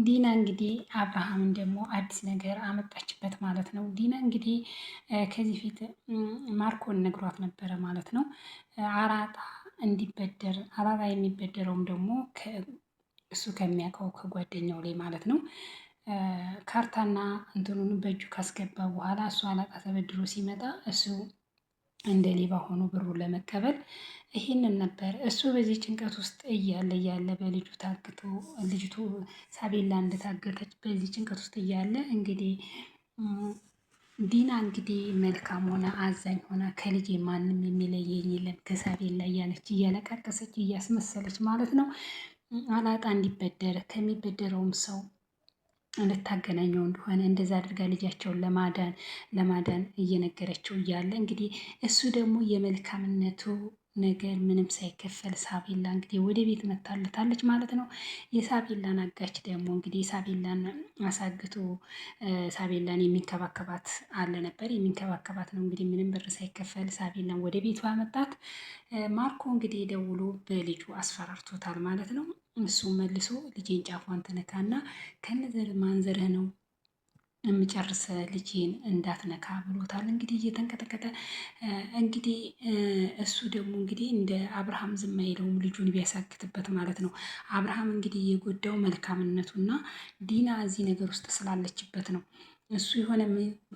ዲና እንግዲህ አብርሃምን ደግሞ አዲስ ነገር አመጣችበት ማለት ነው። ዲና እንግዲህ ከዚህ ፊት ማርኮን ነግሯት ነበረ ማለት ነው። አራጣ እንዲበደር፣ አራጣ የሚበደረውም ደግሞ እሱ ከሚያውቀው ከጓደኛው ላይ ማለት ነው። ካርታና እንትኑን በእጁ ካስገባ በኋላ እሱ አራጣ ተበድሮ ሲመጣ እሱ እንደ ሌባ ሆኖ ብሩን ለመቀበል ይህንን ነበር። እሱ በዚህ ጭንቀት ውስጥ እያለ እያለ በልጁ ታግቶ፣ ልጅቱ ሳቤላ እንደታገተች በዚህ ጭንቀት ውስጥ እያለ እንግዲህ ዲና እንግዲህ መልካም ሆና አዛኝ ሆና ከልጄ ማንም የሚለየኝ የለም ከሳቤላ እያለች እያለቃቀሰች እያስመሰለች ማለት ነው። አላጣ እንዲበደር ከሚበደረውም ሰው ልታገናኘው እንደሆነ እንደዛ አድርጋ ልጃቸውን ለማዳን እየነገረችው እያለ እንግዲህ እሱ ደግሞ የመልካምነቱ ነገር ምንም ሳይከፈል ሳቤላ እንግዲህ ወደ ቤት መታለታለች ማለት ነው። የሳቤላን አጋች ደግሞ እንግዲህ ሳቤላን አሳግቶ ሳቤላን የሚንከባከባት አለ ነበር፣ የሚንከባከባት ነው እንግዲህ ምንም ብር ሳይከፈል ሳቤላን ወደ ቤቱ አመጣት። ማርኮ እንግዲህ ደውሎ በልጁ አስፈራርቶታል ማለት ነው። እሱ መልሶ ልጄን ጫፏን ትነካና ከነዘር ማንዘርህ ነው የምጨርስ ልጄን እንዳትነካ ብሎታል። እንግዲህ እየተንቀጠቀጠ እንግዲህ እሱ ደግሞ እንግዲህ እንደ አብርሃም ዝም አይለውም ልጁን ቢያሳክትበት ማለት ነው። አብርሃም እንግዲህ የጎዳው መልካምነቱና ዲና እዚህ ነገር ውስጥ ስላለችበት ነው። እሱ የሆነ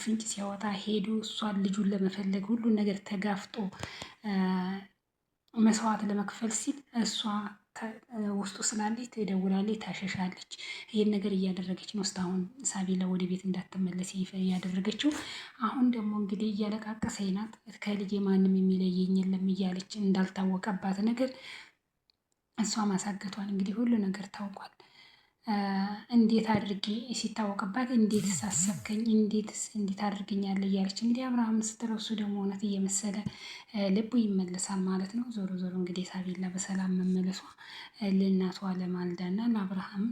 ፍንጭ ሲያወጣ ሄዶ እሷን ልጁን ለመፈለግ ሁሉን ነገር ተጋፍጦ መስዋዕት ለመክፈል ሲል እሷ ውስጡ ስላለች ትደውላለች፣ ታሸሻለች። ይህን ነገር እያደረገች ነው እስካሁን ሳቤላ ወደ ቤት እንዳትመለስ እያደረገችው። አሁን ደግሞ እንግዲህ እያለቃቀሰኝ ናት። ከልጄ ማንም የሚለየኝ የለም እያለች እንዳልታወቀባት ነገር እሷ ማሳገቷን እንግዲህ ሁሉ ነገር ታውቋል። እንዴት አድርጌ ሲታወቅባት እንዴት ሳሰብከኝ እንዴት እንዴት አድርገኛለህ እያለች እንግዲህ አብርሃም ስትለው እሱ ደግሞ እውነት እየመሰለ ልቡ ይመለሳል ማለት ነው። ዞሮ ዞሮ እንግዲህ ሳቤላ በሰላም መመለሷ ለእናቷ ለማልዳና ለአብርሃም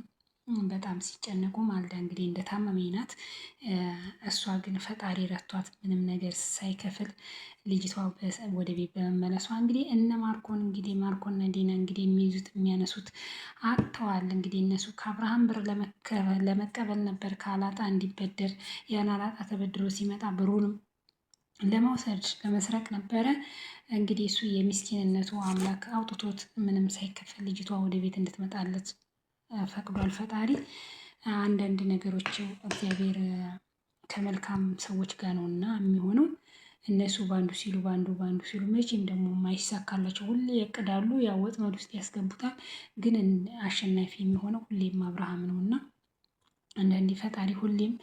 በጣም ሲጨነቁ ማልዳ እንግዲህ እንደታመመኝ ናት። እሷ ግን ፈጣሪ ረቷት ምንም ነገር ሳይከፍል ልጅቷ ወደ ቤት በመመለሷ እንግዲህ እነ ማርኮን እንግዲህ ማርኮና ዲና እንግዲህ የሚይዙት የሚያነሱት አጥተዋል። እንግዲህ እነሱ ከአብርሃም ብር ለመቀበል ነበር ከአላጣ እንዲበደር፣ ያን አላጣ ተበድሮ ሲመጣ ብሩንም ለመውሰድ ለመስረቅ ነበረ። እንግዲህ እሱ የሚስኪንነቱ አምላክ አውጥቶት ምንም ሳይከፈል ልጅቷ ወደ ቤት እንድትመጣለት ፈቅዷል ፈጣሪ። አንዳንድ ነገሮች እግዚአብሔር ከመልካም ሰዎች ጋር ነው እና የሚሆነው። እነሱ ባንዱ ሲሉ ባንዱ ባንዱ ሲሉ መቼም ደግሞ የማይሳካላቸው ሁሌ ያቅዳሉ፣ ያው ወጥመድ ውስጥ ያስገቡታል። ግን አሸናፊ የሚሆነው ሁሌም አብርሃም ነው እና አንዳንዴ ፈጣሪ ሁሌም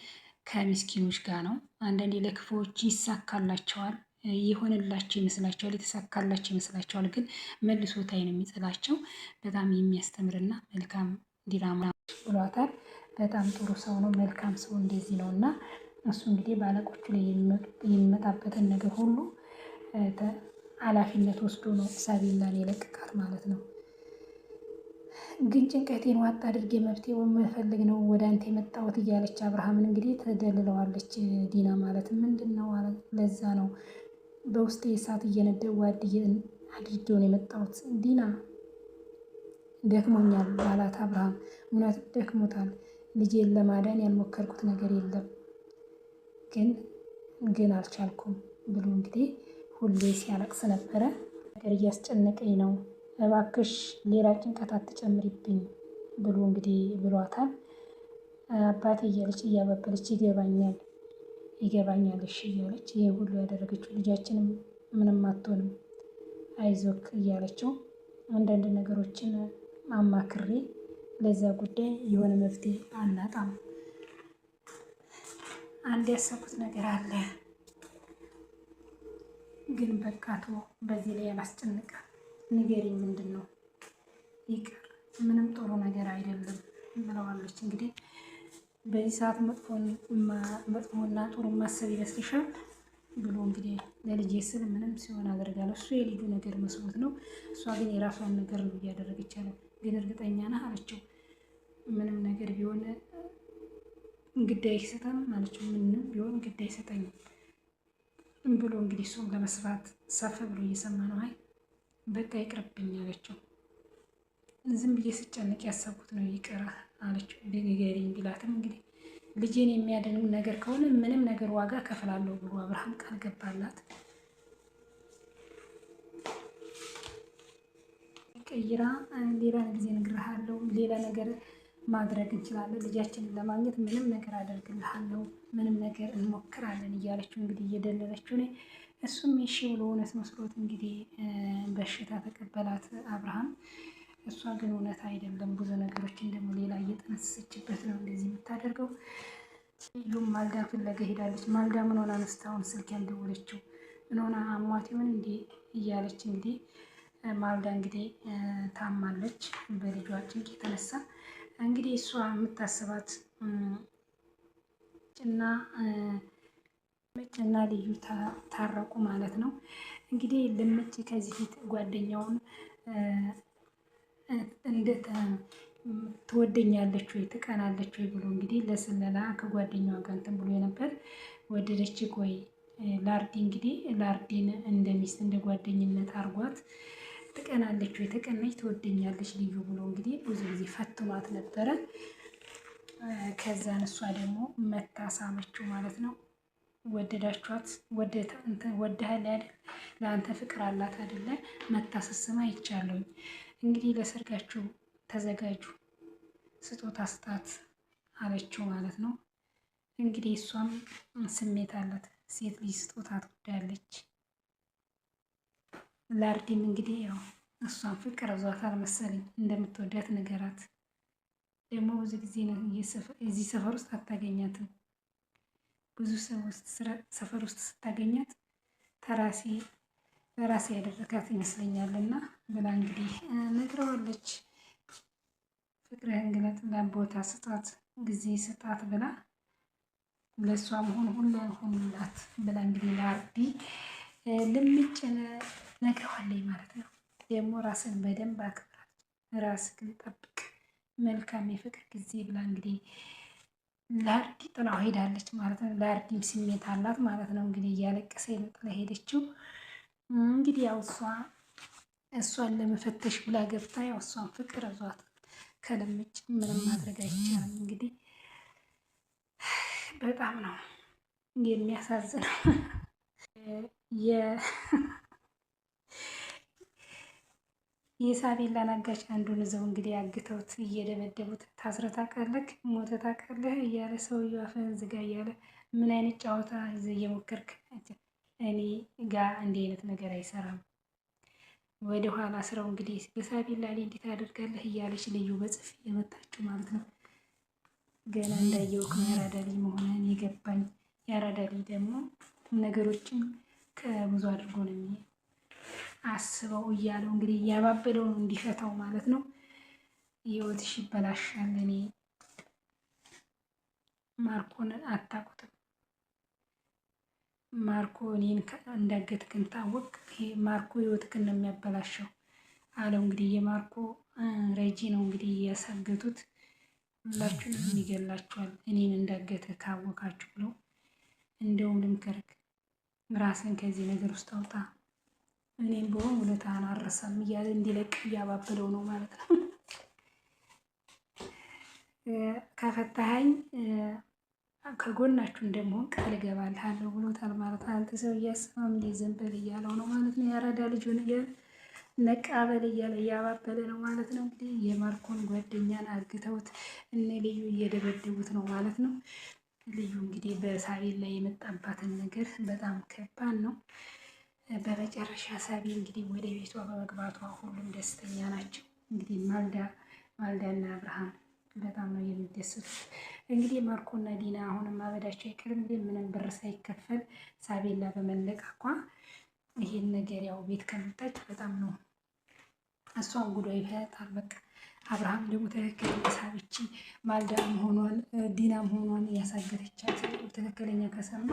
ከሚስኪኖች ጋር ነው። አንዳንዴ ለክፉዎች ይሳካላቸዋል፣ የሆነላቸው ይመስላቸዋል፣ የተሳካላቸው ይመስላቸዋል። ግን መልሶ ታይ ነው የሚጥላቸው። በጣም የሚያስተምርና መልካም ዲራማ ብሏታል። በጣም ጥሩ ሰው ነው፣ መልካም ሰው እንደዚህ ነው እና እሱ እንግዲህ በአለቆቹ ላይ የሚመጣበትን ነገር ሁሉ ኃላፊነት ወስዶ ነው ሳቤላን የለቀቃት ማለት ነው። ግን ጭንቀቴን ዋጥ አድርጌ መፍትሄ መፈለግ ነው ወደ አንተ የመጣሁት እያለች አብርሃምን እንግዲህ ተደልለዋለች ዲና ማለት ምንድን ነው። ለዛ ነው በውስጤ እሳት እየነደው ዋድ አድርጌው ነው የመጣሁት ዲና ደክሞኛል አላት አብርሃም። እውነት ደክሞታል። ልጄን ለማዳን ያልሞከርኩት ነገር የለም ግን ግን አልቻልኩም ብሎ እንግዲህ ሁሌ ሲያለቅስ ነበረ። ነገር እያስጨነቀኝ ነው፣ እባክሽ ሌላ ጭንቀት አትጨምሪብኝ ብሎ እንግዲህ ብሏታል። አባቴ እያለች እያበበለች ይገባኛል ይገባኛል እሺ እያለች ይህ ሁሉ ያደረገችው ልጃችንም ምንም አትሆንም አይዞክ እያለችው አንዳንድ ነገሮችን አማክሬ ለዛ ጉዳይ የሆነ መፍትሄ አናጣም። አንድ ያሰብኩት ነገር አለ፣ ግን በቃ ተወው፣ በዚህ ላይ ያላስጨንቃ ንገሪኝ፣ ምንድን ነው? ይቅር፣ ምንም ጥሩ ነገር አይደለም ብለዋለች። እንግዲህ በዚህ ሰዓት መጥፎና ጥሩ ማሰብ ይመስልሻል ብሎ እንግዲህ ለልጄ ስል ምንም ሲሆን አደርጋለሁ። እሱ የልጁ ነገር መስሎት ነው፣ እሷ ግን የራሷን ነገር ነው እያደረገች ያለው። ግን እርግጠኛ ነህ አለችው። ምንም ነገር ቢሆን ግድ አይሰጠንም አለችው። ምንም ቢሆን ግድ አይሰጠኝም ብሎ እንግዲህ እሱም ለመስራት ሰፍ ብሎ እየሰማ ነው። አይ በቃ ይቅርብኝ አለችው። ዝም ብዬ ስጨንቅ ያሰብኩት ነው ይቅር አለችው። ንገሪኝ ቢላትም እንግዲህ ልጄን የሚያድን ነገር ከሆነ ምንም ነገር ዋጋ ከፍላለሁ ብሎ አብርሃም ቃል ገባላት። ቀይራ ሌላ ጊዜ እነግርሃለሁ፣ ሌላ ነገር ማድረግ እንችላለን፣ ልጃችንን ለማግኘት ምንም ነገር አደርግልሃለሁ፣ ምንም ነገር እንሞክራለን እያለችው እንግዲህ እየደለለችው ነው። እሱም እሺ ብሎ እውነት መስሎት እንግዲህ በሽታ ተቀበላት አብርሃም። እሷ ግን እውነት አይደለም፣ ብዙ ነገሮችን ደግሞ ሌላ እየጠነሰሰችበት ነው እንደዚህ የምታደርገው። ልዩም ማልዳ ፍለጋ ሄዳለች። ማልዳ ምን ሆና ነው እስካሁን ስልክ ያልደወለችው? ምን ሆና አሟት ይሆን እንዴ እያለች እንግዲህ ማልዳ እንግዲህ ታማለች በልጇ ጭንቅ የተነሳ። እንግዲህ እሷ የምታስባት እና ምጭና ልዩ ታረቁ ማለት ነው። እንግዲህ ልምጭ ከዚህ ፊት ጓደኛውን እንዴት ትወደኛለች ወይ ትቀናለች ወይ ብሎ እንግዲህ ለስለላ ከጓደኛዋ ጋር እንትን ብሎ የነበር፣ ወደደች ወይ ላርዲ፣ እንግዲህ ላርዲን እንደ ሚስት እንደ ጓደኝነት አርጓት ትቀናለች ወይ፣ ተቀናች ትወደኛለች ልዩ ብሎ እንግዲህ ብዙ ጊዜ ፈትኗት ነበረ። ከዛን እሷ ደግሞ መታሳመችው ማለት ነው። ወደዳችኋት ወደሃል አይደል? ለአንተ ፍቅር አላት አይደለ? መታሰስማ ይቻለኝ። እንግዲህ ለሰርጋችሁ ተዘጋጁ፣ ስጦታ ስጣት አለችው ማለት ነው። እንግዲህ እሷም ስሜት አላት፣ ሴት ልጅ ስጦታ ትወዳለች። ላርዲም እንግዲህ ያው እሷን ፍቅር ይዟታል መሰለኝ፣ እንደምትወዳት ነገራት። ደግሞ ብዙ ጊዜ እዚህ ሰፈር ውስጥ አታገኛትም። ብዙ ሰው ሰፈር ውስጥ ስታገኛት ተራሴ ለራሴ ያደረጋት ይመስለኛል እና ብላ እንግዲህ ነግረዋለች። ፍቅርህን ግለጥ፣ ቦታ ስጣት፣ ጊዜ ስጣት ብላ ለእሷ መሆን ሁሉ ሁኑላት ብላ እንግዲህ ለአርዲ ልምጭ ነግረዋለች ማለት ነው። ደግሞ ራስን በደንብ አክብራት፣ ራስህን ጠብቅ፣ መልካም የፍቅር ጊዜ ብላ እንግዲህ ላርዲ ጥላው ሄዳለች ማለት ነው። ላርዲም ስሜት አላት ማለት ነው። እንግዲህ እያለቀሰ ጥላ ሄደችው። እንግዲህ ያው እሷ እሷን ለመፈተሽ ብላ ገብታ ያው እሷን ፍቅር እዟት ከልምጭ ምንም ማድረግ አይቻልም። እንግዲህ በጣም ነው የሚያሳዝነው። የሳቤላን አጋች አንዱን ይዘው እንግዲህ አግተውት እየደበደቡት፣ ታስረህ ታውቃለህ፣ ሞተህ ታውቃለህ እያለ ሰውየው አፍህን ዝጋ እያለ፣ ምን አይነት ጨዋታ ይዘህ እየሞከርክ፣ እኔ ጋ እንዲህ አይነት ነገር አይሰራም። ወደ ኋላ ስራው እንግዲህ በሳቤላ ላይ እንዴት አደርጋለህ እያለች ልዩ በጽፍ የመጣችው ማለት ነው። ገና እንዳየው የአራዳ ልጅ መሆንህን የገባኝ፣ የአራዳ ልጅ ደግሞ ነገሮችን ከብዙ አድርጎ ነው አስበው እያለው እንግዲህ እያባበለው ነው እንዲፈታው ማለት ነው። ህይወትሽ ይበላሻል። እኔ ማርኮን አታውቁትም። ማርኮ እኔን እንዳገትክን ታወቅ፣ ማርኮ ህይወትክን ነው የሚያበላሸው አለው። እንግዲህ የማርኮ ረጂ ነው እንግዲህ እያሳገቱት፣ ሁላችሁንም ይገላችኋል እኔን እንዳገተ ካወቃችሁ ብለው፣ እንደውም ልምከርክ፣ ራስን ከዚህ ነገር ውስጥ አውጣ፣ እኔም በሆን ውለታህን አልረሳም እያለ እንዲለቅ እያባበለው ነው ማለት ነው። ከፈታኸኝ ከጎናችሁ እንደመሆን ቃል እገባልሃለሁ ብሎታል ማለት ነው። አንተ ሰው እያሰማም እንደ ዘንበል እያለው ነው ማለት ነው። የአራዳ ልጅ ሆነ እያለ ነቃበል እያለ እያባበለ ነው ማለት ነው። እንግዲህ የማርኮን ጓደኛን አግተውት እነ ልዩ እየደበደቡት ነው ማለት ነው። ልዩ እንግዲህ በሳቤል ላይ የመጣባትን ነገር በጣም ከባድ ነው። በመጨረሻ ሳቢ እንግዲህ ወደ ቤቷ በመግባቷ ሁሉም ደስተኛ ናቸው። እንግዲህ ማልዳ ማልዳና አብርሃም በጣም ነው የሚደሰቱት። እንግዲህ ማርኮና ዲና አሁንም ማበዳቸው አይቀርም። ግን ምንም ብር ሳይከፈል ሳቤላ በመለቃቋ ይሄን ነገር ያው ቤት ከመጣች በጣም ነው እሷን ጉዷ ይፈጣል። በቃ አብርሃም ደግሞ ትክክለኛ ሳብቺ ማልዳ መሆኗን ዲና መሆኗን ያሳገተቻት ትክክለኛ ከሰማ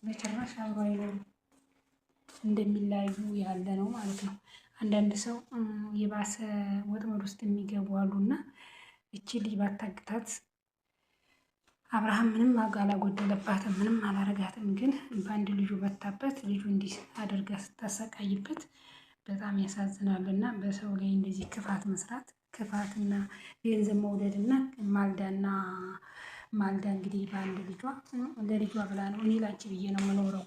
በጭራሽ አብሮ አይኖሩም፣ እንደሚለያዩ ያለ ነው ማለት ነው። አንዳንድ ሰው የባሰ ወጥመድ ውስጥ የሚገቡ አሉና እቺ ልጅ ባታግታት አብርሃም ምንም አላጎደለባትም፣ ምንም አላረጋትም። ግን በአንድ ልጁ በታበት ልጁ እንዲህ አድርጋ ስታሰቃይበት በጣም ያሳዝናል። እና በሰው ላይ እንደዚህ ክፋት መስራት ክፋትና ገንዘብ መውደድና ማልዳና ማልዳ እንግዲህ በአንድ ልጇ ለልጇ ብላ ነው። እኔ ላንቺ ብዬ ነው የምኖረው፣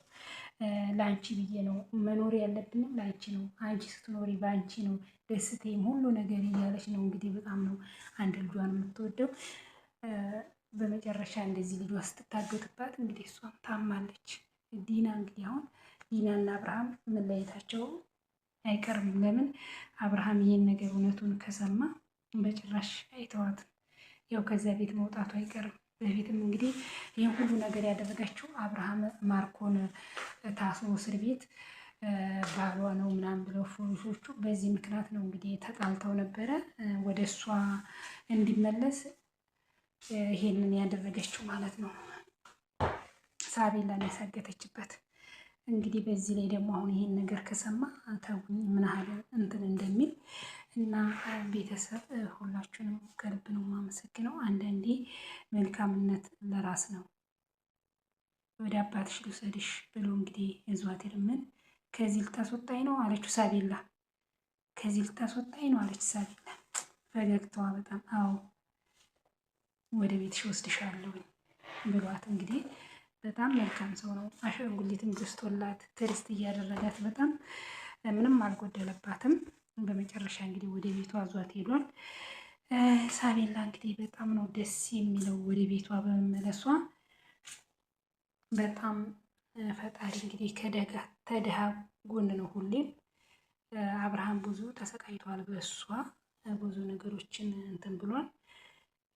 ለአንቺ ብዬ ነው መኖር ያለብንም ለአንቺ ነው። አንቺ ስትኖሪ በአንቺ ነው ደስቴም ሁሉ ነገር እያለች ነው እንግዲህ። በጣም ነው አንድ ልጇን የምትወደው። በመጨረሻ እንደዚህ ልጇ ስትታገትባት እንግዲህ እሷም ታማለች። ዲና እንግዲህ አሁን ዲናና አብርሃም መለየታቸው አይቀርም። ለምን አብርሃም ይሄን ነገር እውነቱን ከሰማ በጭራሽ አይተዋትም። ያው ከዚያ ቤት መውጣቱ አይቀርም። በፊትም እንግዲህ ይህን ሁሉ ነገር ያደረገችው አብርሃም ማርኮን ታስሮ እስር ቤት ባሏ ነው ምናምን ብለው ፖሊሶቹ በዚህ ምክንያት ነው እንግዲህ ተጣልተው ነበረ። ወደ እሷ እንዲመለስ ይሄንን ያደረገችው ማለት ነው። ሳቤላን ያሳገተችበት እንግዲህ በዚህ ላይ ደግሞ አሁን ይሄን ነገር ከሰማ ተውኝ ምን ያህል እንትን እንደሚል እና ቤተሰብ ሁላችሁንም ከልብ ነው የማመሰግነው። አንዳንዴ መልካምነት ለራስ ነው። ወደ አባትሽ ልውሰድሽ ብሎ እንግዲህ እዟት ምን ከዚህ ልታስወጣኝ ነው አለችው ሳቤላ። ከዚህ ልታስወጣኝ ነው አለች ሳቤላ። ፈገግታዋ በጣም አዎ፣ ወደ ቤትሽ ወስድሻለሁኝ ብሏት እንግዲህ በጣም መልካም ሰው ነው። አሻንጉሊትም ገዝቶላት ትርስት እያደረጋት በጣም ምንም አልጎደለባትም። በመጨረሻ እንግዲህ ወደ ቤቷ አዟት ሄዷል። ሳቤላ እንግዲህ በጣም ነው ደስ የሚለው ወደ ቤቷ በመመለሷ። በጣም ፈጣሪ እንግዲህ ከደሃ ጎን ነው ሁሌም። አብርሃም ብዙ ተሰቃይቷል በእሷ ብዙ ነገሮችን እንትን ብሏል።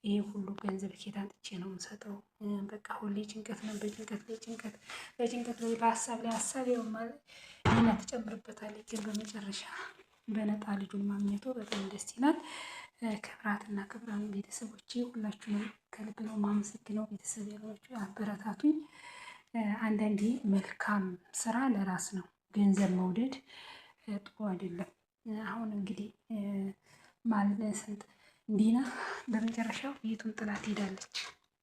ይሄ ሁሉ ገንዘብ ኬት አምጥቼ ነው የምሰጠው? በቃ ሁሌ ጭንቀት ነው። በጭንቀት ላይ ጭንቀት፣ በጭንቀት ላይ በሀሳብ ላይ ሀሳብ ያው ሌላ ትጨምርበታለች። ግን በመጨረሻ በነጣ ልጁን ማግኘቱ በጣም ደስ ይላል። ክብራትና ክብራን ቤተሰቦቼ ሁላችሁንም ከልብ ነው የማመሰግነው። ቤተሰብ ያሏችሁ አበረታቱኝ። አንዳንዴ መልካም ስራ ለራስ ነው። ገንዘብ መውደድ ጥሩ አይደለም። አሁን እንግዲህ ማለት ስንት ዲና በመጨረሻው ቤቱን ጥላ ትሄዳለች።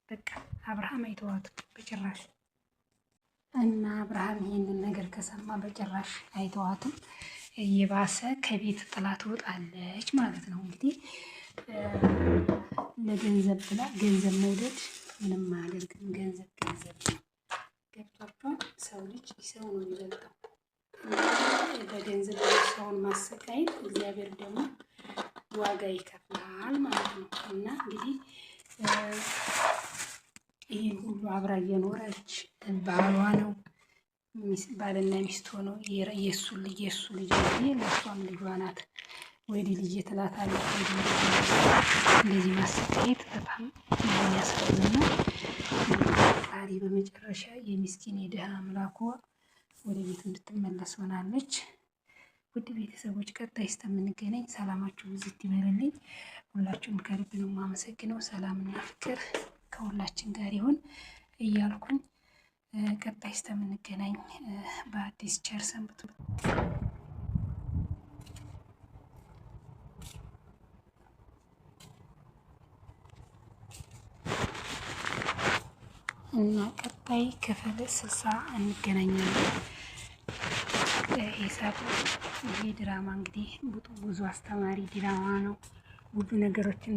በቃ አብርሃም አይተዋትም በጭራሽ። እና አብርሃም ይሄንን ነገር ከሰማ በጭራሽ አይተዋትም። እየባሰ ከቤት ጥላ ትወጣለች ማለት ነው። እንግዲህ ለገንዘብ ብላ ገንዘብ መውደድ ምንም አያደርግም። ገንዘብ ገንዘብ ነው። ገብቷቸዋል። ሰው ልጅ ሰው ነው የሚበልጠው። በገንዘብ ሰውን ማሰቃየት እግዚአብሔር ደግሞ ዋጋ ይከፍላል ማለት ነው። እና እንግዲህ ይህን ሁሉ አብራ እየኖረች ባሏ ነው ባልና ሚስት ሆነው የእሱ ልጅ የእሱ ልጅ ለእሷም ልጇ ናት። ወይዲ ልጅ ትላታለች። እንደዚህ ማሰቃየት በጣም የሚያሳዝን ነው። ፈጣሪ በመጨረሻ የሚስኪን የድሃ አምላኩ ወደ ቤቱ እንድትመለስ ሆናለች። ውድ ቤተሰቦች ቀጣይ እስከምንገናኝ ሰላማችሁ ብዝት ይበልልኝ። ሁላችሁም ከልብ ነው የማመሰግነው። ሰላምና ፍቅር ከሁላችን ጋር ይሁን እያልኩኝ ቀጣይ እስከምንገናኝ በአዲስ ቸር ሰንብቱ። እና ቀጣይ ክፍል 60 እንገናኛለን። ሂሳብ ይሄ ድራማ እንግዲህ ብዙ አስተማሪ ድራማ ነው። ብዙ ነገሮችን